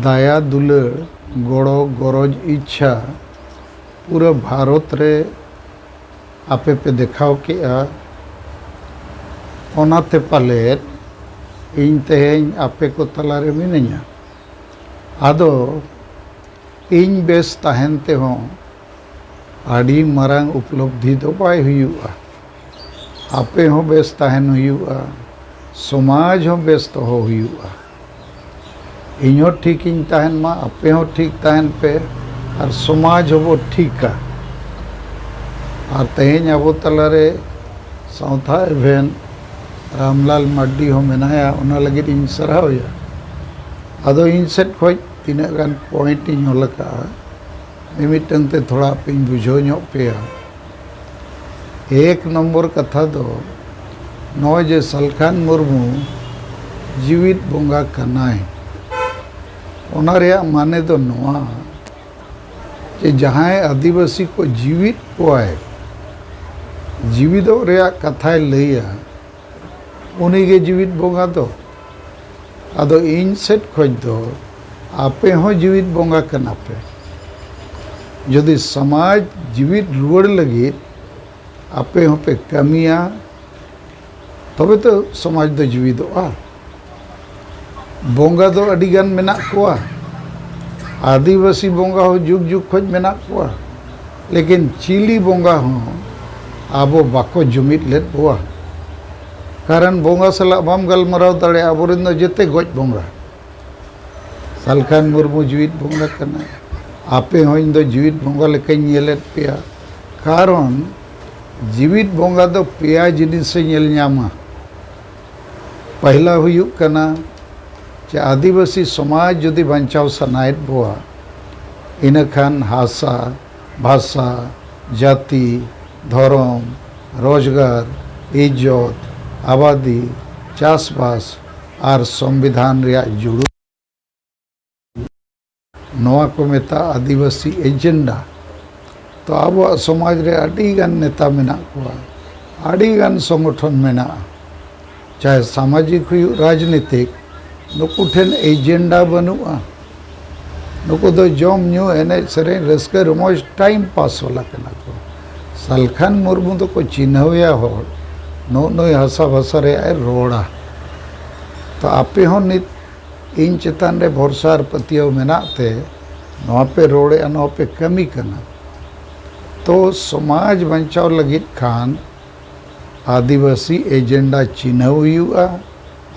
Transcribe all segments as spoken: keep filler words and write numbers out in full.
ᱫᱟᱭᱟ ᱫᱩᱞᱟᱹᱲ, ᱜᱚᱲᱚ ᱜᱚᱨᱚᱡᱽ ᱤᱪᱪᱷᱟ ᱯᱩᱨᱟᱹ ᱵᱷᱟᱨᱚᱛ ᱨᱮ ᱟᱯᱮ ᱯᱮ ᱫᱮᱠᱷᱟᱣ ᱠᱮᱜᱼᱟ᱾ ᱚᱱᱟᱛᱮ ᱯᱟᱞᱮᱫ ᱤᱧ ᱛᱮᱦᱮᱧ ᱟᱯᱮ ᱠᱚ ᱛᱟᱞᱟᱨᱮ ᱢᱤᱱᱟᱹᱧᱟ᱾ ᱟᱫᱚ ᱤᱧ ᱵᱮᱥ ᱛᱟᱦᱮᱱ ᱛᱮᱦᱚᱸ ᱟᱹᱰᱤ ᱢᱟᱨᱟᱝ ᱩᱯᱞᱚᱵᱽᱫᱷᱤ ᱫᱚ ᱵᱟᱭ ᱦᱩᱭᱩᱜᱼᱟ᱾ ᱟᱯᱮ ᱦᱚᱸ ᱵᱮᱥ ᱛᱟᱦᱮᱱ ᱦᱩᱭᱩᱜᱼᱟ, ᱥᱚᱢᱟᱡᱽ ᱦᱚᱸ ᱵᱮᱥ ᱫᱚᱦᱚ ᱦᱩᱭᱩᱜᱼᱟ᱾ ᱤᱧ ᱦᱚᱸ ᱴᱷᱤᱠᱤᱧ ᱛᱟᱦᱮᱱ ᱢᱟ, ᱟᱯᱮ ᱦᱚᱸ ᱴᱷᱤᱠ ᱛᱟᱦᱮᱱ ᱯᱮ, ᱟᱨ ᱥᱚᱢᱟᱡᱽ ᱦᱚᱸᱵᱚ ᱴᱷᱤᱠᱟ᱾ ᱟᱨ ᱛᱮᱦᱮᱧ ᱟᱵᱚ ᱛᱟᱞᱟᱨᱮ ᱥᱟᱶᱛᱟ ᱮᱵᱷᱮᱱ ᱨᱟᱢᱞᱟᱞ ᱢᱟᱨᱰᱤ ᱦᱚᱸ ᱢᱮᱱᱟᱭᱟ, ᱚᱱᱟ ᱞᱟᱹᱜᱤᱫ ᱤᱧ ᱥᱟᱨᱦᱟᱣᱮᱭᱟ᱾ ᱟᱫᱚ ᱤᱧ ᱥᱮᱫ ᱠᱷᱚᱱ ᱛᱤᱱᱟᱹᱜ ᱜᱟᱱ ᱯᱚᱭᱮᱱᱴ ᱤᱧ ᱚᱞ ᱟᱠᱟᱫᱼᱟ, ᱢᱤᱢᱤᱫᱴᱟᱝ ᱛᱮ ᱛᱷᱚᱲᱟ ᱟᱯᱮᱧ ᱵᱩᱡᱷᱟᱹᱣ ᱧᱚᱜ ᱯᱮᱭᱟ᱾ ᱮᱠ ᱱᱚᱢᱵᱚᱨ ᱠᱟᱛᱷᱟ ᱫᱚ ᱱᱚᱜᱼᱚᱭ ᱡᱮ ᱥᱟᱞᱠᱷᱟᱱ ᱢᱩᱨᱢᱩ ᱡᱤᱣᱤᱫ ᱵᱚᱸᱜᱟ ᱠᱟᱱᱟᱭ, ᱚᱱᱟ ᱨᱮᱭᱟᱜ ᱢᱟᱱᱮ ᱫᱚ ᱱᱚᱣᱟ ᱡᱮ ᱡᱟᱦᱟᱸᱭ ᱟᱹᱫᱤᱵᱟᱹᱥᱤ ᱠᱚ ᱡᱤᱣᱤᱫ ᱠᱚᱣᱟᱭ, ᱡᱤᱣᱤᱫᱚᱜ ᱨᱮᱭᱟᱜ ᱠᱟᱛᱷᱟᱭ ᱞᱟᱹᱭᱟ, ᱩᱱᱤᱜᱮ ᱡᱤᱣᱤᱫ ᱵᱚᱸᱜᱟ ᱫᱚ᱾ ᱟᱫᱚ ᱤᱧ ᱥᱮᱫ ᱠᱷᱚᱱ ᱫᱚ ᱟᱯᱮ ᱦᱚᱸ ᱡᱤᱣᱤᱫ ᱵᱚᱸᱜᱟ ᱠᱟᱱᱟ ᱯᱮ᱾ ᱡᱩᱫᱤ ᱥᱚᱢᱟᱡᱽ ᱡᱤᱣᱤᱫ ᱨᱩᱣᱟᱹᱲ ᱞᱟᱹᱜᱤᱫ ᱟᱯᱮ ᱦᱚᱸᱯᱮ ᱠᱟᱹᱢᱤᱭᱟ, ᱛᱚᱵᱮ ᱛᱚ ᱥᱚᱢᱟᱡᱽ ᱫᱚ ᱡᱤᱣᱤᱫᱚᱜᱼᱟ᱾ ᱵᱚᱸᱜᱟ ᱫᱚ ᱟᱹᱰᱤ ᱜᱟᱱ ᱢᱮᱱᱟᱜ ᱠᱚᱣᱟ, ᱟᱹᱫᱤᱵᱟᱹᱥᱤ ᱵᱚᱸᱜᱟ ᱦᱚᱸ ᱡᱩᱜᱽ ᱡᱩᱜᱽ ᱠᱷᱚᱱ ᱢᱮᱱᱟᱜ ᱠᱚᱣᱟ, ᱞᱮᱠᱤᱱ ᱪᱤᱞᱤ ᱵᱚᱸᱜᱟ ᱦᱚᱸ ᱟᱵᱚ ᱵᱟᱠᱚ ᱡᱩᱢᱤᱫ ᱞᱮᱫ ᱵᱚᱣᱟ᱾ ᱠᱟᱨᱚᱱ ᱵᱚᱸᱜᱟ ᱥᱟᱞᱟᱜ ᱵᱟᱢ ᱜᱟᱞᱢᱟᱨᱟᱣ ᱫᱟᱲᱮᱭᱟᱜᱼᱟ, ᱟᱵᱚᱨᱮᱱ ᱫᱚ ᱡᱮᱛᱮ ᱜᱚᱡ ᱵᱚᱸᱜᱟ᱾ ᱥᱟᱞᱠᱷᱟᱱ ᱢᱩᱨᱢᱩ ᱡᱤᱣᱤᱫ ᱵᱚᱸᱜᱟ ᱠᱟᱱᱟᱭ, ᱟᱯᱮ ᱦᱚᱸ ᱤᱧ ᱫᱚ ᱡᱤᱣᱤᱫ ᱵᱚᱸᱜᱟ ᱞᱮᱠᱟᱧ ᱧᱮᱞᱮᱫ ᱯᱮᱭᱟ᱾ ᱠᱟᱨᱚᱱ ᱡᱤᱣᱤᱫ ᱵᱚᱸᱜᱟ ᱫᱚ ᱯᱮᱭᱟ ᱡᱤᱱᱤᱥᱮ ᱧᱮᱞ ᱧᱟᱢᱟ᱾ ᱯᱟᱦᱞᱟ ᱦᱩᱭᱩᱜ ᱠᱟᱱᱟ ᱡᱮ ᱟᱹᱫᱤᱵᱟᱹᱥᱤ ᱥᱚᱢᱟᱡᱽ ᱡᱩᱫᱤ ᱵᱟᱧᱪᱟᱣ ᱥᱟᱱᱟᱭᱮᱫ ᱵᱚᱣᱟ, ᱤᱱᱟᱹᱠᱷᱟᱱ ᱦᱟᱥᱟ, ᱵᱷᱟᱥᱟ, ᱡᱟᱹᱛᱤ, ᱫᱷᱚᱨᱚᱢ, ᱨᱳᱡᱽᱜᱟᱨ, ᱤᱡᱽᱡᱚᱛ, ᱟᱵᱟᱫᱤ, ᱪᱟᱥᱵᱟᱥ ᱟᱨ ᱥᱚᱝᱵᱤᱫᱷᱟᱱ ᱨᱮᱭᱟᱜ ᱡᱩᱲᱩ, ᱱᱚᱣᱟ ᱠᱚ ᱢᱮᱛᱟᱜᱼᱟ ᱟᱹᱫᱤᱵᱟᱹᱥᱤ ᱮᱡᱮᱱᱰᱟ᱾ ᱛᱚ ᱟᱵᱚᱣᱟᱜ ᱥᱚᱢᱟᱡᱽ ᱨᱮ ᱟᱹᱰᱤ ᱜᱟᱱ ᱱᱮᱛᱟ ᱢᱮᱱᱟᱜ ᱠᱚᱣᱟ, ᱟᱹᱰᱤ ᱜᱟᱱ ᱥᱚᱝᱜᱚᱴᱷᱚᱱ ᱢᱮᱱᱟᱜᱼᱟ, ᱪᱟᱦᱮ ᱥᱟᱢᱟᱡᱤᱠ ᱦᱩᱭᱩᱜ, ᱨᱟᱡᱽᱱᱤᱛᱤᱠ, ᱱᱩᱠᱩ ᱴᱷᱮᱱ ᱮᱡᱮᱱᱰᱟ ᱵᱟᱹᱱᱩᱜᱼᱟ᱾ ᱱᱩᱠᱩ ᱫᱚ ᱡᱚᱢ ᱧᱩ, ᱮᱱᱮᱡ ᱥᱮᱨᱮᱧ, ᱨᱟᱹᱥᱠᱟᱹ ᱨᱚᱢᱚᱡᱽ, time pass ᱵᱟᱞᱟ ᱠᱟᱱᱟ ᱠᱚ᱾ ᱥᱟᱞᱠᱷᱟᱱ ᱢᱩᱨᱢᱩ ᱫᱚᱠᱚ ᱪᱤᱱᱦᱟᱹᱣᱮᱭᱟ ᱦᱚᱲ, ᱱᱩᱜ ᱱᱩᱭ ᱦᱟᱥᱟ ᱵᱷᱟᱥᱟ ᱨᱮᱭᱟᱜ ᱮ ᱨᱚᱲᱟ᱾ ᱛᱚ ᱟᱯᱮ ᱦᱚᱸ ᱱᱤᱛ ᱤᱧ ᱪᱮᱛᱟᱱ ᱨᱮ ᱵᱷᱚᱨᱥᱟ ᱟᱨ ᱯᱟᱹᱛᱭᱟᱹᱣ ᱢᱮᱱᱟᱜ ᱛᱮ ᱱᱚᱣᱟ ᱯᱮ ᱨᱚᱲᱮᱫᱼᱟ, ᱱᱚᱣᱟ ᱯᱮ ᱠᱟᱹᱢᱤ ᱠᱟᱱᱟ᱾ ᱛᱚ ᱥᱚᱢᱟᱡᱽ ᱵᱟᱧᱪᱟᱣ ᱞᱟᱹᱜᱤᱫ ᱠᱷᱟᱱ ᱟᱹᱫᱤᱵᱟᱹᱥᱤ agenda ᱪᱤᱱᱦᱟᱹᱣ ᱦᱩᱭᱩᱜᱼᱟ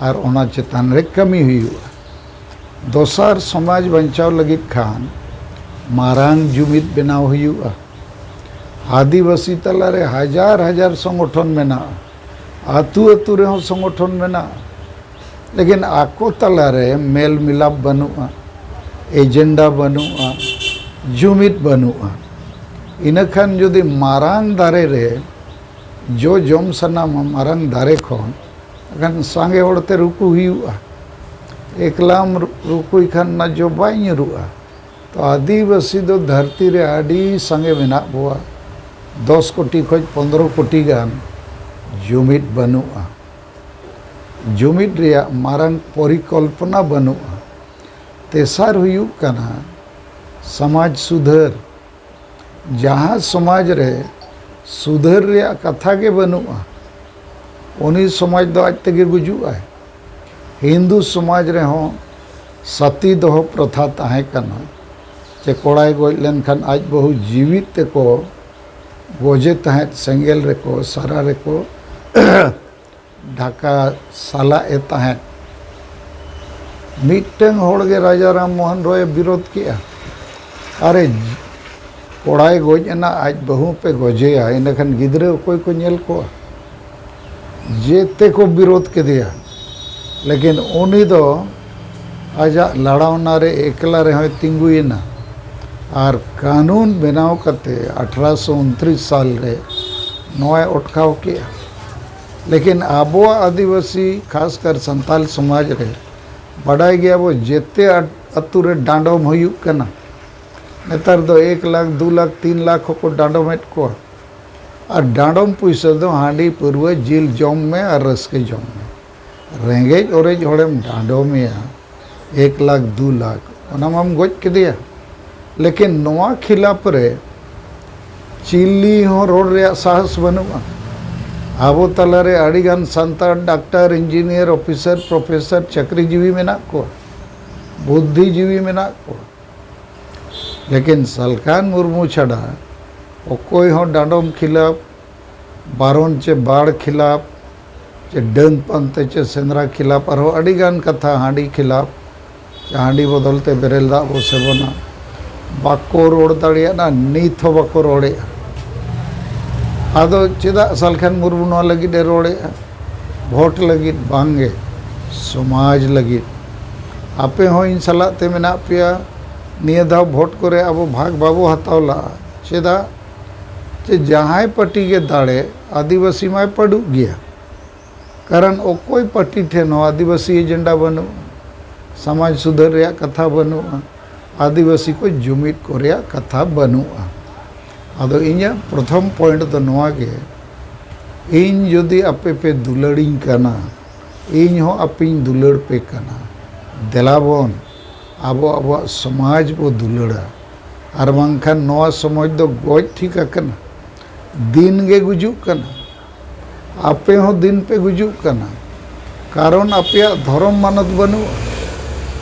ᱟᱨ ᱚᱱᱟ ᱪᱮᱛᱟᱱ ᱨᱮ ᱠᱟᱹᱢᱤ ᱦᱩᱭᱩᱜᱼᱟ᱾ ᱫᱚᱥᱟᱨ, ᱥᱚᱢᱟᱡᱽ ᱵᱟᱧᱪᱟᱣ ᱞᱟᱹᱜᱤᱫ ᱠᱷᱟᱱ ᱢᱟᱨᱟᱝ ᱡᱩᱢᱤᱫ ᱵᱮᱱᱟᱣ ᱦᱩᱭᱩᱜᱼᱟ᱾ ᱟᱹᱫᱤᱵᱟᱹᱥᱤ ᱛᱟᱞᱟᱨᱮ ᱦᱟᱡᱟᱨ ᱦᱟᱡᱟᱨ ᱥᱚᱝᱜᱚᱴᱷᱚᱱ ᱢᱮᱱᱟᱜᱼᱟ, ᱟᱹᱛᱩ ᱟᱹᱛᱩ ᱨᱮᱦᱚᱸ ᱥᱚᱝᱜᱚᱴᱷᱚᱱ ᱢᱮᱱᱟᱜᱼᱟ, ᱞᱮᱠᱤᱱ ᱟᱠᱚ ᱛᱟᱞᱟᱨᱮ ᱢᱮᱞ ᱢᱤᱞᱟᱯ ᱵᱟᱹᱱᱩᱜᱼᱟ, agenda ᱵᱟᱹᱱᱩᱜᱼᱟ, ᱡᱩᱢᱤᱫ ᱵᱟᱹᱱᱩᱜᱼᱟ᱾ ᱤᱱᱟᱹᱠᱷᱟᱱ ᱡᱩᱫᱤ ᱢᱟᱨᱟᱝ ᱫᱟᱨᱮ ᱨᱮ ᱡᱚ ᱡᱚᱢ ᱥᱟᱱᱟᱢᱟ ᱢᱟᱨᱟᱝ ᱫᱟᱨᱮ ᱠᱷᱚᱱ, ᱮᱱᱠᱷᱟᱱ ᱥᱟᱸᱜᱮ ᱦᱚᱲᱛᱮ ᱨᱩᱠᱩ ᱦᱩᱭᱩᱜᱼᱟ᱾ ᱮᱠᱞᱟᱢ ᱨᱩ-, ᱨᱩᱠᱩᱭ ᱠᱷᱟᱱ ᱚᱱᱟ ᱡᱚ ᱵᱟᱭ ᱧᱩᱨᱩᱜᱼᱟ᱾ ᱛᱚ ᱟᱹᱫᱤᱵᱟᱹᱥᱤ ᱫᱚ ᱫᱷᱟᱹᱨᱛᱤ ᱨᱮ ᱟᱹᱰᱤ ᱥᱟᱸᱜᱮ ᱢᱮᱱᱟᱜ ᱵᱚᱣᱟ, ᱫᱚᱥ ᱠᱳᱴᱤ ᱠᱷᱚᱱ ᱯᱚᱱᱫᱽᱨᱚ ᱠᱳᱴᱤ ᱜᱟᱱ᱾ ᱡᱩᱢᱤᱫ ᱵᱟᱹᱱᱩᱜᱼᱟ᱾ ᱡᱩᱢᱤᱫ ᱨᱮᱭᱟᱜ ᱢᱟᱨᱟᱝ ᱯᱚᱨᱤᱠᱚᱞᱯᱚᱱᱟ ᱵᱟᱹᱱᱩᱜᱼᱟ᱾ ᱛᱮᱥᱟᱨ ᱦᱩᱭᱩᱜ ᱠᱟᱱᱟ ᱥᱚᱢᱟᱡᱽ ᱥᱩᱫᱷᱟᱹᱨ᱾ ᱡᱟᱦᱟᱸ ᱥᱚᱢᱟᱡᱽ ᱨᱮ ᱥᱩᱫᱷᱟᱹᱨ ᱨᱮᱭᱟᱜ ᱠᱟᱛᱷᱟ ᱜᱮ ᱵᱟᱹᱱᱩᱜᱼᱟ, ᱩᱱᱤ ᱥᱚᱢᱟᱡᱽ ᱫᱚ ᱟᱡ ᱛᱮᱜᱮ ᱜᱩᱡᱩᱜᱼᱟᱭ᱾ ᱦᱤᱱᱫᱩ ᱥᱚᱢᱟᱡᱽ ᱨᱮᱦᱚᱸ ᱥᱟᱛᱤ ᱫᱚᱦᱚ ᱯᱨᱚᱛᱷᱟ ᱛᱟᱦᱮᱸ ᱠᱟᱱᱟ, ᱪᱮ ᱠᱚᱲᱟᱭ ᱜᱚᱡ ᱞᱮᱱᱠᱷᱟᱱ ᱟᱡ ᱵᱟᱹᱦᱩ ᱡᱤᱣᱤᱫ ᱛᱮᱠᱚ ᱜᱚᱡᱮ ᱛᱟᱦᱮᱸᱫ, ᱥᱮᱸᱜᱮᱞ ᱨᱮᱠᱚ, ᱥᱟᱨᱟ ᱨᱮᱠᱚ ᱰᱷᱟᱠᱟ ᱥᱟᱞᱟᱜ ᱮ ᱛᱟᱦᱮᱸᱫ᱾ ᱢᱤᱫᱴᱟᱝ ᱦᱚᱲ ᱜᱮ ᱨᱟᱡᱟ ᱨᱟᱢ ᱢᱳᱦᱚᱱ ᱨᱚᱭ ᱮ ᱵᱤᱨᱳᱫᱷ ᱠᱮᱜᱼᱟ᱾ ᱟᱨᱮ, ᱠᱚᱲᱟᱭ ᱜᱚᱡ ᱮᱱᱟ, ᱟᱡ ᱵᱟᱹᱦᱩ ᱯᱮ ᱜᱚᱡᱮᱭᱟ, ᱤᱱᱟᱹᱠᱷᱟᱱ ᱜᱤᱫᱽᱨᱟᱹ ᱚᱠᱚᱭ ᱠᱚ ᱧᱮᱞ ᱠᱚᱣᱟ? ᱡᱮᱛᱮ ᱠᱚ ᱵᱤᱨᱳᱫᱷ ᱠᱮᱫᱮᱭᱟ, ᱞᱮᱠᱤᱱ ᱩᱱᱤ ᱫᱚ ᱟᱡᱟᱜ ᱞᱟᱲᱟᱣᱱᱟ ᱨᱮ ᱮᱠᱞᱟ ᱨᱮᱦᱚᱸᱭ ᱛᱤᱸᱜᱩᱭᱮᱱᱟ᱾ ᱟᱨ ᱠᱟᱹᱱᱩᱱ ᱵᱮᱱᱟᱣ ᱠᱟᱛᱮ ᱟᱴᱷᱨᱚᱥᱚ ᱩᱱᱛᱨᱤᱥ ᱥᱟᱞ ᱨᱮ ᱱᱚᱣᱟᱭ ᱚᱴᱠᱟᱣ ᱠᱮᱜᱼᱟ᱾ ᱞᱮᱠᱤᱱ ᱟᱵᱚᱣᱟᱜ ᱟᱹᱫᱤᱵᱟᱹᱥᱤ, ᱠᱷᱟᱥᱠᱟᱨ ᱥᱟᱱᱛᱟᱞ ᱥᱚᱢᱟᱡᱽ ᱨᱮ, ᱵᱟᱰᱟᱭ ᱜᱮᱭᱟᱵᱚ ᱡᱮᱛᱮ ᱟᱛ-, ᱟᱛᱳ ᱨᱮ ᱰᱟᱸᱰᱚᱢ ᱦᱩᱭᱩᱜ ᱠᱟᱱᱟ᱾ ᱱᱮᱛᱟᱨ ᱫᱚ ᱮᱠ ᱞᱟᱠᱷ, ᱫᱩ ᱞᱟᱠᱷ, ᱛᱤᱱ ᱞᱟᱠᱷ ᱦᱚᱸᱠᱚ ᱰᱟᱸᱰᱚᱢᱮᱫ ᱠᱚᱣᱟ᱾ ᱟᱨ ᱰᱟᱸᱰᱚᱢ ᱯᱩᱭᱥᱟᱹ ᱫᱚ ᱦᱟᱺᱰᱤ ᱯᱟᱹᱨᱣᱟᱹ ᱡᱤᱞ ᱡᱚᱢ ᱢᱮ ᱟᱨ ᱨᱟᱹᱥᱠᱟᱹ ᱡᱚᱝ ᱢᱮ᱾ ᱨᱮᱸᱜᱮᱡ ᱚᱨᱮᱡ ᱦᱚᱲᱮᱢ ᱰᱟᱸᱰᱚᱢᱮᱭᱟ ᱮᱠ ᱞᱟᱠᱷ ᱫᱩ ᱞᱟᱠᱷ, ᱚᱱᱟ ᱢᱟᱢ ᱜᱚᱡ ᱠᱮᱫᱮᱭᱟ᱾ ᱞᱮᱠᱤᱱ ᱱᱚᱣᱟ ᱠᱷᱤᱞᱟᱯ ᱨᱮ ᱪᱤᱞᱤ ᱦᱚᱸ ᱨᱚᱲ ᱨᱮᱭᱟᱜ ᱥᱟᱦᱚᱥ ᱵᱟᱹᱱᱩᱜᱼᱟ᱾ ᱟᱵᱚ ᱛᱟᱞᱟᱨᱮ ᱟᱹᱰᱤᱜᱟᱱ Santal doctor, engineer, officer, professor, ᱪᱟᱹᱠᱨᱤᱡᱤᱵᱤ ᱢᱮᱱᱟᱜ ᱠᱚᱣᱟ, ᱵᱩᱫᱽᱫᱷᱤᱡᱤᱵᱤ ᱢᱮᱱᱟᱜ ᱠᱚᱣᱟ᱾ ᱞᱮᱠᱤᱱ ᱥᱟᱞᱠᱷᱟᱱ ᱢᱩᱨᱢᱩ ᱪᱷᱟᱰᱟ ᱚᱠᱚᱭ ᱦᱚᱸ ᱰᱟᱸᱰᱚᱢ ᱠᱷᱤᱞᱟᱯ, ᱵᱟᱨᱚᱱ ᱪᱮ ᱵᱟᱲ ᱠᱷᱤᱞᱟᱯ, ᱪᱮ ᱰᱟᱹᱱ ᱯᱟᱱᱛᱮ ᱪᱮ ᱥᱮᱸᱫᱽᱨᱟ ᱠᱷᱤᱞᱟᱯ, ᱟᱨᱦᱚᱸ ᱟᱹᱰᱤᱜᱟᱱ ᱠᱟᱛᱷᱟ, ᱦᱟᱺᱰᱤ ᱠᱷᱤᱞᱟᱯ, ᱪᱮ ᱦᱟᱺᱰᱤ ᱵᱚᱫᱚᱞ ᱛᱮ ᱵᱮᱨᱮᱞ ᱫᱟᱜ ᱵᱚ ᱥᱮᱵᱚᱱᱟ, ᱵᱟᱠᱚ ᱨᱚᱲ ᱫᱟᱲᱮᱭᱟᱜᱼᱟ, ᱱᱤᱛ ᱦᱚᱸ ᱵᱟᱠᱚ ᱨᱚᱲᱮᱜᱼᱟ᱾ ᱟᱫᱚ ᱪᱮᱫᱟᱜ ᱥᱟᱞᱠᱷᱟᱱ ᱢᱩᱨᱢᱩ ᱱᱚᱣᱟ ᱞᱟᱹᱜᱤᱫ ᱮ ᱨᱚᱲᱮᱜᱼᱟ? ᱵᱷᱳᱴ ᱞᱟᱹᱜᱤᱫ ᱵᱟᱝᱜᱮ, ᱥᱚᱢᱟᱡᱽ ᱞᱟᱹᱜᱤᱫ᱾ ᱟᱯᱮ ᱦᱚᱸ ᱤᱧ ᱥᱟᱞᱟᱜ ᱛᱮ ᱢᱮᱱᱟᱜ ᱯᱮᱭᱟ, ᱱᱤᱭᱟᱹ ᱫᱷᱟᱣ ᱵᱷᱳᱴ ᱠᱚᱨᱮ ᱟᱵᱚ ᱵᱷᱟᱜᱽ ᱵᱟᱵᱚ ᱦᱟᱛᱟᱣ ᱞᱟᱜᱼᱟ᱾ ᱪᱮᱫᱟᱜ? ᱪᱮ ᱡᱟᱦᱟᱸᱭ ᱯᱟᱨᱴᱤ ᱜᱮ ᱫᱟᱲᱮ, ᱟᱹᱫᱤᱵᱟᱹᱥᱤ ᱢᱟᱭ ᱯᱟᱹᱰᱩᱜ ᱜᱮᱭᱟ᱾ ᱠᱟᱨᱚᱱ ᱚᱠᱚᱭ ᱯᱟᱨᱴᱤ ᱴᱷᱮᱱ ᱦᱚᱸ ᱟᱹᱫᱤᱵᱟᱹᱥᱤ ᱮᱡᱮᱱᱰᱟ ᱵᱟᱹᱱᱩᱜᱼᱟ, ᱥᱚᱢᱟᱡᱽ ᱥᱩᱫᱷᱟᱹᱨ ᱨᱮᱭᱟᱜ ᱠᱟᱛᱷᱟ ᱵᱟᱹᱱᱩᱜᱼᱟ, ᱟᱹᱫᱤᱵᱟᱹᱥᱤ ᱠᱚ ᱡᱩᱢᱤᱫ ᱠᱚ ᱨᱮᱭᱟᱜ ᱠᱟᱛᱷᱟ ᱵᱟᱹᱱᱩᱜᱼᱟ᱾ ᱟᱫᱚ ᱤᱧᱟᱹᱜ ᱯᱨᱚᱛᱷᱚᱢ ᱯᱚᱭᱮᱱᱴ ᱫᱚ ᱱᱚᱣᱟ ᱜᱮ, ᱤᱧ ᱡᱩᱫᱤ ᱟᱯᱮ ᱯᱮ ᱫᱩᱞᱟᱹᱲᱤᱧ ᱠᱟᱱᱟ, ᱤᱧ ᱦᱚᱸ ᱟᱯᱮᱧ ᱫᱩᱞᱟᱹᱲ ᱯᱮ ᱠᱟᱱᱟ᱾ ᱫᱮᱞᱟ ᱵᱚᱱ ᱟᱵᱚ ᱟᱵᱚᱣᱟᱜ ᱥᱚᱢᱟᱡᱽ ᱵᱚ ᱫᱩᱞᱟᱹᱲᱟ, ᱟᱨ ᱵᱟᱝᱠᱷᱟᱱ ᱱᱚᱣᱟ ᱥᱚᱢᱟᱡᱽ ᱫᱚ ᱜᱚᱡ ᱴᱷᱤᱠ ᱟᱠᱟᱱᱟ, ᱫᱤᱱ ᱜᱮ ᱜᱩᱡᱩᱜ ᱠᱟᱱᱟ᱾ ᱟᱯᱮ ᱦᱚᱸ ᱫᱤᱱ ᱯᱮ ᱜᱩᱡᱩᱜ ᱠᱟᱱᱟ, ᱠᱟᱨᱚᱱ ᱟᱯᱮᱭᱟᱜ ᱫᱷᱚᱨᱚᱢ ᱢᱟᱱᱚᱛ ᱵᱟᱹᱱᱩᱜᱼᱟ,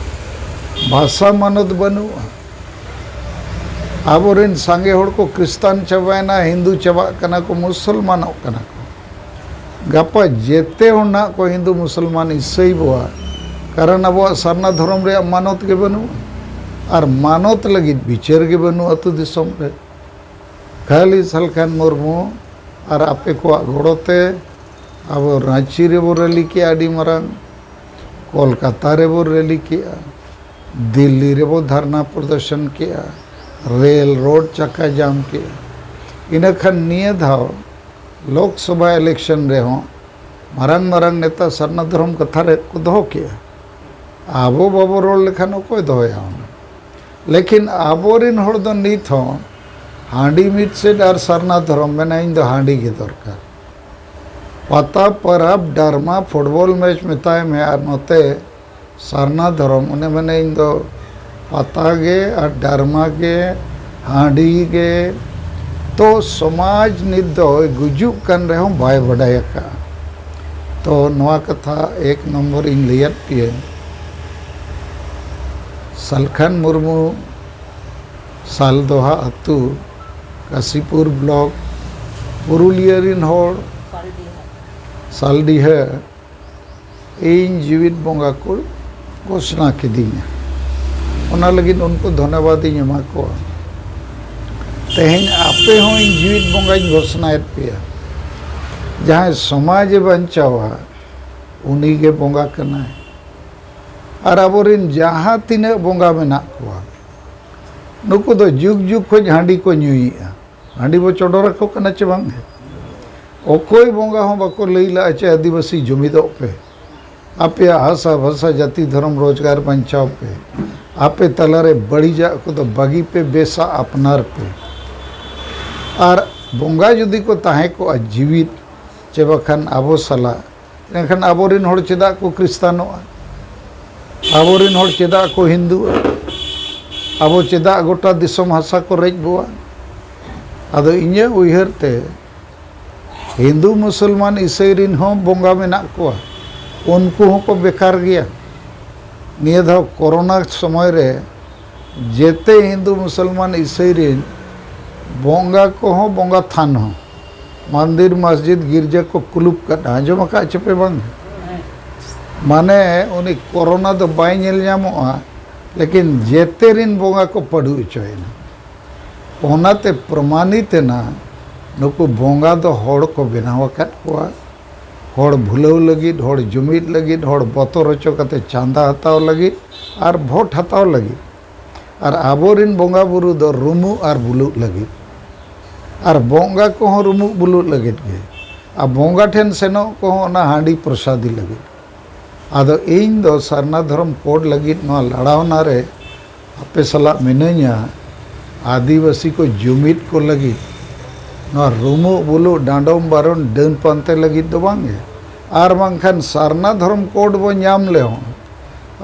ᱵᱷᱟᱥᱟ ᱢᱟᱱᱚᱛ ᱵᱟᱹᱱᱩᱜᱼᱟ᱾ ᱟᱵᱚᱨᱮᱱ ᱥᱟᱸᱜᱮ ᱦᱚᱲ ᱠᱚ ᱠᱷᱨᱤᱥᱴᱟᱱ ᱪᱟᱵᱟᱭᱮᱱᱟ, ᱦᱤᱱᱫᱩ ᱪᱟᱵᱟᱜ ᱠᱟᱱᱟ ᱠᱚ, ᱢᱩᱥᱚᱞᱢᱟᱱᱚᱜ ᱠᱟᱱᱟ ᱠᱚ᱾ ᱜᱟᱯᱟ ᱡᱮᱛᱮ ᱦᱚᱲ ᱱᱟᱜ ᱠᱚ ᱦᱤᱱᱫᱩ, ᱢᱩᱥᱚᱞᱢᱟᱱ, ᱤᱥᱟᱹᱭ ᱵᱚᱣᱟ, ᱠᱟᱨᱚᱱ ᱟᱵᱚᱣᱟᱜ ᱥᱟᱨᱱᱟ ᱫᱷᱚᱨᱚᱢ ᱨᱮᱭᱟᱜ ᱢᱟᱱᱚᱛ ᱜᱮ ᱵᱟᱹᱱᱩᱜᱼᱟ, ᱟᱨ ᱢᱟᱱᱚᱛ ᱞᱟᱹᱜᱤᱫ ᱵᱤᱪᱟᱹᱨ ᱜᱮ ᱵᱟᱹᱱᱩᱜᱼᱟ ᱟᱹᱛᱩ ᱫᱤᱥᱚᱢ ᱨᱮ᱾ ᱠᱷᱟᱹᱞᱤ ᱥᱟᱞᱠᱷᱟᱱ ᱢᱩᱨᱢᱩ ᱟᱨ ᱟᱯᱮ ᱠᱚᱣᱟᱜ ᱜᱚᱲᱚ ᱛᱮ ᱟᱵᱚ ᱨᱟᱺᱪᱤ ᱨᱮᱵᱚ ᱨᱮᱞᱤ ᱠᱮᱜᱼᱟ ᱟᱹᱰᱤ ᱢᱟᱨᱟᱝ, ᱠᱳᱞᱠᱟᱛᱟ ᱨᱮᱵᱚ ᱨᱮᱞᱤ ᱠᱮᱜᱼᱟ, ᱫᱤᱞᱞᱤ ᱨᱮᱵᱚ ᱫᱷᱟᱨᱱᱟ ᱯᱨᱚᱫᱚᱨᱥᱚᱱ ᱠᱮᱜᱼᱟ, ᱨᱮᱞ ᱨᱳᱰ ᱪᱟᱠᱟ ᱡᱟᱢ ᱠᱮᱜᱼᱟ᱾ ᱤᱱᱟᱹ ᱠᱷᱟᱱ ᱱᱤᱭᱟᱹ ᱫᱷᱟᱣ ᱞᱳᱠᱥᱚᱵᱷᱟ ᱤᱞᱮᱠᱥᱚᱱ ᱨᱮᱦᱚᱸ ᱢᱟᱨᱟᱝ ᱢᱟᱨᱟᱝ ᱱᱮᱛᱟ ᱥᱟᱨᱱᱟ ᱫᱷᱚᱨᱚᱢ ᱠᱟᱛᱷᱟ ᱨᱮ ᱠᱚ ᱫᱚᱦᱚ ᱠᱮᱜᱼᱟ᱾ ᱟᱵᱚ ᱵᱟᱵᱚ ᱨᱚᱲ ᱞᱮᱠᱷᱟᱱ ᱚᱠᱚᱭ ᱫᱚᱦᱚᱭᱟ ᱚᱱᱟ? ᱞᱮᱠᱤᱱ ᱟᱵᱚᱨᱮᱱ ᱦᱚᱲ ᱫᱚ ᱱᱤᱛ ᱦᱚᱸ ᱦᱟᱺᱰᱤ ᱢᱤᱫ ᱥᱮᱫ ᱟᱨ ᱥᱟᱨᱱᱟ ᱫᱷᱚᱨᱚᱢ, ᱢᱮᱱᱟ ᱤᱧ ᱫᱚ ᱦᱟᱺᱰᱤ ᱜᱮ ᱫᱚᱨᱠᱟᱨ᱾ ᱯᱟᱛᱟ, ᱯᱚᱨᱚᱵᱽ, ᱰᱨᱟᱢᱟ, ᱯᱷᱩᱴᱵᱚᱞ ᱢᱮᱪ ᱢᱮᱛᱟᱭ ᱢᱮ, ᱟᱨ ᱱᱚᱛᱮ ᱥᱟᱨᱱᱟ ᱫᱷᱚᱨᱚᱢ, ᱚᱱᱮ ᱢᱮᱱᱟ ᱤᱧ ᱫᱚ ᱯᱟᱛᱟ ᱜᱮ ᱟᱨ ᱰᱨᱟᱢᱟ ᱜᱮ, ᱦᱟᱺᱰᱤ ᱜᱮ᱾ ᱛᱚ ᱥᱚᱢᱟᱡᱽ ᱱᱤᱛ ᱫᱚᱭ ᱜᱩᱡᱩᱜ ᱠᱟᱱ ᱨᱮᱦᱚᱸ ᱵᱟᱭ ᱵᱟᱰᱟᱭ ᱟᱠᱟᱫᱼᱟ᱾ ᱛᱚ ᱱᱚᱣᱟ ᱠᱟᱛᱷᱟ ᱮᱠ ᱱᱚᱢᱵᱚᱨ ᱤᱧ ᱞᱟᱹᱭᱟᱫ ᱯᱮᱭᱟᱹᱧ᱾ ᱥᱟᱞᱠᱷᱟᱱ ᱢᱩᱨᱢᱩ, ᱥᱟᱞᱫᱚᱦᱟ ᱟᱹᱛᱩ, ᱠᱟᱥᱤᱯᱩᱨ ᱵᱞᱚᱠ, ᱯᱩᱨᱩᱞᱤᱭᱟᱹ ᱨᱤᱱ ᱦᱚᱲ, ᱥᱟᱞᱰᱤᱦᱟᱹ, ᱤᱧ ᱡᱤᱣᱤᱫ ᱵᱚᱸᱜᱟ ᱠᱚ ᱜᱷᱳᱥᱱᱟ ᱠᱤᱫᱤᱧᱟ᱾ ᱚᱱᱟ ᱞᱟᱹᱜᱤᱫ ᱩᱱᱠᱩ ᱫᱷᱚᱱᱭᱚᱵᱟᱫ ᱤᱧ ᱮᱢᱟ ᱠᱚᱣᱟ᱾ ᱛᱮᱦᱮᱧ ᱟᱯᱮ ᱦᱚᱸ ᱤᱧ ᱡᱤᱣᱤᱫ ᱵᱚᱸᱜᱟᱧ ᱜᱷᱳᱥᱱᱟᱭᱮᱫ ᱯᱮᱭᱟ᱾ ᱡᱟᱦᱟᱸᱭ ᱥᱚᱢᱟᱡᱽ ᱮ ᱵᱟᱧᱪᱟᱣᱟ, ᱩᱱᱤ ᱜᱮ ᱵᱚᱸᱜᱟ ᱠᱟᱱᱟᱭ᱾ ᱟᱨ ᱟᱵᱚᱨᱮᱱ ᱡᱟᱦᱟᱸ ᱛᱤᱱᱟᱹᱜ ᱵᱚᱸᱜᱟ ᱢᱮᱱᱟᱜ ᱠᱚᱣᱟ, ᱱᱩᱠᱩ ᱫᱚ ᱡᱩᱜᱽ ᱡᱩᱜᱽ ᱠᱷᱚᱱ ᱦᱟᱺᱰᱤ ᱠᱚ ᱧᱩᱭᱮᱫᱼᱟ᱾ ᱦᱟᱺᱰᱤ ᱵᱚ ᱪᱚᱰᱚᱨ ᱟᱠᱚ ᱠᱟᱱᱟ ᱪᱮ ᱵᱟᱝ? ᱚᱠᱚᱭ ᱵᱚᱸᱜᱟ ᱦᱚᱸ ᱵᱟᱠᱚ ᱞᱟᱹᱭ ᱞᱟᱜᱼᱟ ᱪᱮ ᱟᱹᱫᱤᱵᱟᱹᱥᱤ ᱡᱩᱢᱤᱫᱚᱜ ᱯᱮ, ᱟᱯᱮᱭᱟᱜ ᱦᱟᱥᱟ ᱵᱷᱟᱥᱟ ᱡᱟᱹᱛᱤ ᱫᱷᱚᱨᱚᱢ ᱨᱳᱡᱽᱜᱟᱨ ᱵᱟᱧᱪᱟᱣ ᱯᱮ, ᱟᱯᱮ ᱛᱟᱞᱟᱨᱮ ᱵᱟᱹᱲᱤᱡᱟᱜ ᱠᱚᱫᱚ ᱵᱟᱹᱜᱤ ᱯᱮ, ᱵᱮᱥᱟᱜ ᱟᱯᱱᱟᱨ ᱯᱮ᱾ ᱟᱨ ᱵᱚᱸᱜᱟ ᱡᱩᱫᱤ ᱠᱚ ᱛᱟᱦᱮᱸ ᱠᱚᱜᱼᱟ ᱡᱤᱣᱤᱫ, ᱪᱮ ᱵᱟᱠᱷᱟᱱ ᱟᱵᱚ ᱥᱟᱞᱟᱜ, ᱮᱱᱠᱷᱟᱱ ᱟᱵᱚᱨᱮᱱ ᱦᱚᱲ ᱪᱮᱫᱟᱜ ᱠᱚ ᱠᱷᱨᱤᱥᱛᱟᱱᱚᱜᱼᱟ? ᱟᱵᱚᱨᱮᱱ ᱦᱚᱲ ᱪᱮᱫᱟᱜ ᱠᱚ ᱦᱤᱱᱫᱩᱜᱼᱟ? ᱟᱵᱚ ᱪᱮᱫᱟᱜ ᱜᱚᱴᱟ ᱫᱤᱥᱚᱢ ᱦᱟᱥᱟ ᱠᱚ ᱨᱮᱡ ᱵᱚᱣᱟ? ᱟᱫᱚ ᱤᱧᱟᱹᱜ ᱩᱭᱦᱟᱹᱨ ᱛᱮ ᱦᱤᱱᱫᱩ, ᱢᱩᱥᱚᱞᱢᱟᱱ, ᱤᱥᱟᱹᱭ ᱨᱮᱱ ᱦᱚᱸ ᱵᱚᱸᱜᱟ ᱢᱮᱱᱟᱜ ᱠᱚᱣᱟ, ᱩᱱᱠᱩ ᱦᱚᱸᱠᱚ ᱵᱮᱠᱟᱨ ᱜᱮᱭᱟ᱾ ᱱᱤᱭᱟᱹ ᱫᱷᱟᱣ ᱠᱳᱨᱳᱱᱟ ᱥᱚᱢᱚᱭ ᱨᱮ ᱡᱮᱛᱮ ᱦᱤᱱᱫᱩ, ᱢᱩᱥᱚᱞᱢᱟᱱ, ᱤᱥᱟᱹᱭ ᱨᱮᱱ ᱵᱚᱸᱜᱟ ᱠᱚᱦᱚᱸ, ᱵᱚᱸᱜᱟ ᱛᱷᱟᱱ ᱦᱚᱸ, ᱢᱚᱱᱫᱤᱨ, ᱢᱚᱥᱡᱤᱫ, ᱜᱤᱨᱡᱟᱹ ᱠᱚ ᱠᱩᱞᱩᱯ ᱠᱟᱫᱼᱟ᱾ ᱟᱸᱡᱚᱢ ᱟᱠᱟᱫ ᱪᱮᱯᱮ ᱵᱟᱝ? ᱢᱟᱱᱮ ᱩᱱᱤ ᱠᱳᱨᱳᱱᱟ ᱫᱚ ᱵᱟᱭ ᱧᱮᱞ ᱧᱟᱢᱚᱜᱼᱟ, ᱞᱮᱠᱤᱱ ᱡᱮᱛᱮ ᱨᱮᱱ ᱵᱚᱸᱜᱟ ᱠᱚ ᱯᱟᱹᱰᱩ ᱦᱚᱪᱚᱭᱮᱱᱟ᱾ ᱚᱱᱟᱛᱮ ᱯᱨᱚᱢᱟᱱᱤᱛ ᱮᱱᱟ, ᱱᱩᱠᱩ ᱵᱚᱸᱜᱟ ᱫᱚ ᱦᱚᱲ ᱠᱚ ᱵᱮᱱᱟᱣ ᱟᱠᱟᱫ ᱠᱚᱣᱟ, ᱦᱚᱲ ᱵᱷᱩᱞᱟᱹᱣ ᱞᱟᱹᱜᱤᱫ, ᱦᱚᱲ ᱡᱩᱢᱤᱫ ᱞᱟᱹᱜᱤᱫ, ᱦᱚᱲ ᱵᱚᱛᱚᱨ ᱦᱚᱪᱚ ᱠᱟᱛᱮ ᱪᱟᱸᱫᱟ ᱦᱟᱛᱟᱣ ᱞᱟᱹᱜᱤᱫ ᱟᱨ ᱵᱷᱳᱴ ᱦᱟᱛᱟᱣ ᱞᱟᱹᱜᱤᱫ᱾ ᱟᱨ ᱟᱵᱚᱨᱮᱱ ᱵᱚᱸᱜᱟ ᱵᱩᱨᱩ ᱫᱚ ᱨᱩᱢᱩᱜ ᱟᱨ ᱵᱩᱞᱩᱜ ᱞᱟᱹᱜᱤᱫ, ᱟᱨ ᱵᱚᱸᱜᱟ ᱠᱚᱦᱚᱸ ᱨᱩᱢᱩᱜ ᱵᱩᱞᱩᱜ ᱞᱟᱹᱜᱤᱫ ᱜᱮ, ᱟᱨ ᱵᱚᱸᱜᱟ ᱴᱷᱮᱱ ᱥᱮᱱᱚᱜ ᱠᱚᱦᱚᱸ ᱚᱱᱟ ᱦᱟᱺᱰᱤ ᱯᱨᱚᱥᱟᱫᱤ ᱞᱟᱹᱜᱤᱫ᱾ ᱟᱫᱚ ᱤᱧ ᱫᱚ ᱥᱟᱨᱱᱟ ᱫᱷᱚᱨᱚᱢ ᱠᱳᱰ ᱞᱟᱹᱜᱤᱫ ᱱᱚᱣᱟ ᱞᱟᱲᱟᱣᱱᱟ ᱨᱮ ᱟᱯᱮ ᱥᱟᱞᱟᱜ ᱢᱤᱱᱟᱹᱧᱟ᱾ ᱟᱹᱫᱤᱵᱟᱹᱥᱤ ᱠᱚ ᱡᱩᱢᱤᱫ ᱠᱚ ᱞᱟᱹᱜᱤᱫ, ᱱᱚᱣᱟ ᱨᱩᱢᱩᱜ ᱵᱩᱞᱩᱜ, ᱰᱟᱸᱰᱚᱢ ᱵᱟᱨᱚᱱ, ᱰᱟᱹᱱ ᱯᱟᱱᱛᱮ ᱞᱟᱹᱜᱤᱫ ᱫᱚ ᱵᱟᱝ ᱜᱮ᱾ ᱟᱨ ᱵᱟᱝᱠᱷᱟᱱ ᱥᱟᱨᱱᱟ ᱫᱷᱚᱨᱚᱢ ᱠᱳᱰ ᱵᱚ ᱧᱟᱢ ᱞᱮᱦᱚᱸ,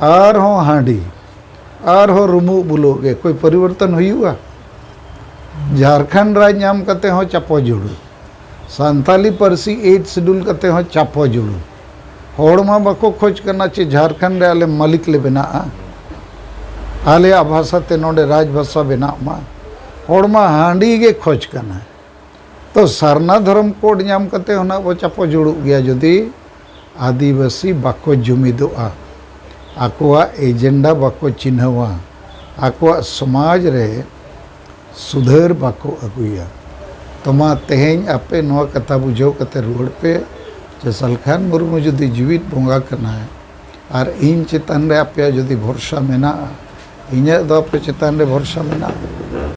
ᱟᱨᱦᱚᱸ ᱦᱟᱺᱰᱤ, ᱟᱨᱦᱚᱸ ᱨᱩᱢᱩᱜ ᱵᱩᱞᱩᱜ ᱜᱮ᱾ ᱠᱚᱭ ᱯᱚᱨᱤᱵᱚᱨᱛᱚᱱ ᱦᱩᱭᱩᱜᱼᱟ? ᱡᱷᱟᱲᱠᱷᱚᱸᱰ ᱨᱟᱡᱽ ᱧᱟᱢ ᱠᱟᱛᱮ ᱦᱚᱸ ᱪᱟᱯᱚ ᱡᱩᱲᱩ, ᱥᱟᱱᱛᱟᱞᱤ ᱯᱟᱹᱨᱥᱤ ᱮᱭᱤᱴ ᱥᱤᱰᱩᱞ ᱠᱟᱛᱮ ᱦᱚᱸ ᱪᱟᱯᱚ ᱡᱩᱲᱩ᱾ ᱦᱚᱲ ᱢᱟ ᱵᱟᱠᱚ ᱠᱷᱚᱡᱽ ᱠᱟᱱᱟ ᱪᱮ ᱡᱷᱟᱲᱠᱷᱚᱸᱰ ᱨᱮ ᱟᱞᱮ ᱢᱟᱹᱞᱤᱠ ᱞᱮ ᱵᱮᱱᱟᱜᱼᱟ, ᱟᱞᱮᱭᱟᱜ ᱵᱷᱟᱥᱟ ᱛᱮ ᱱᱚᱰᱮ ᱨᱟᱡᱽ ᱵᱷᱟᱥᱟ ᱵᱮᱱᱟᱜ ᱢᱟ᱾ ᱦᱚᱲ ᱢᱟ ᱦᱟᱺᱰᱤ ᱜᱮ ᱠᱷᱚᱡᱽ ᱠᱟᱱᱟ᱾ ᱛᱚ ᱥᱟᱨᱱᱟ ᱫᱷᱚᱨᱚᱢ ᱠᱳᱰ ᱧᱟᱢ ᱠᱟᱛᱮ ᱦᱚᱸ ᱱᱟᱜ ᱵᱚ ᱪᱟᱯᱚ ᱡᱩᱲᱩᱜ ᱜᱮᱭᱟ, ᱡᱩᱫᱤ ᱟᱹᱫᱤᱵᱟᱹᱥᱤ ᱵᱟᱠᱚ ᱡᱩᱢᱤᱫᱚᱜᱼᱟ, ᱟᱠᱚᱣᱟᱜ ᱮᱡᱮᱱᱰᱟ ᱵᱟᱠᱚ ᱪᱤᱱᱦᱟᱹᱣᱟ, ᱟᱠᱚᱣᱟᱜ ᱥᱚᱢᱟᱡᱽ ᱨᱮ ᱥᱩᱫᱷᱟᱹᱨ ᱵᱟᱠᱚ ᱟᱹᱜᱩᱭᱟ᱾ ᱛᱚ ᱢᱟ ᱛᱮᱦᱮᱧ ᱟᱯᱮ ᱱᱚᱣᱟ ᱠᱟᱛᱷᱟ ᱵᱩᱡᱷᱟᱹᱣ ᱠᱟᱛᱮ ᱨᱩᱣᱟᱹᱲ ᱯᱮ ᱡᱮ ᱥᱟᱞᱠᱷᱟᱱ ᱢᱩᱨᱢᱩ ᱡᱩᱫᱤ ᱡᱤᱣᱤᱫ ᱵᱚᱸᱜᱟ ᱠᱟᱱᱟᱭ ᱟᱨ ᱤᱧ ᱪᱮᱛᱟᱱ ᱨᱮ ᱟᱯᱮᱭᱟᱜ ᱡᱩᱫᱤ ᱵᱷᱚᱨᱥᱟ ᱢᱮᱱᱟᱜᱼᱟ, ᱤᱧᱟᱹᱜ ᱫᱚ ᱟᱯᱮ ᱪᱮᱛᱟᱱ ᱨᱮ ᱵᱷᱚᱨᱥᱟ ᱢᱮᱱᱟᱜᱼᱟ,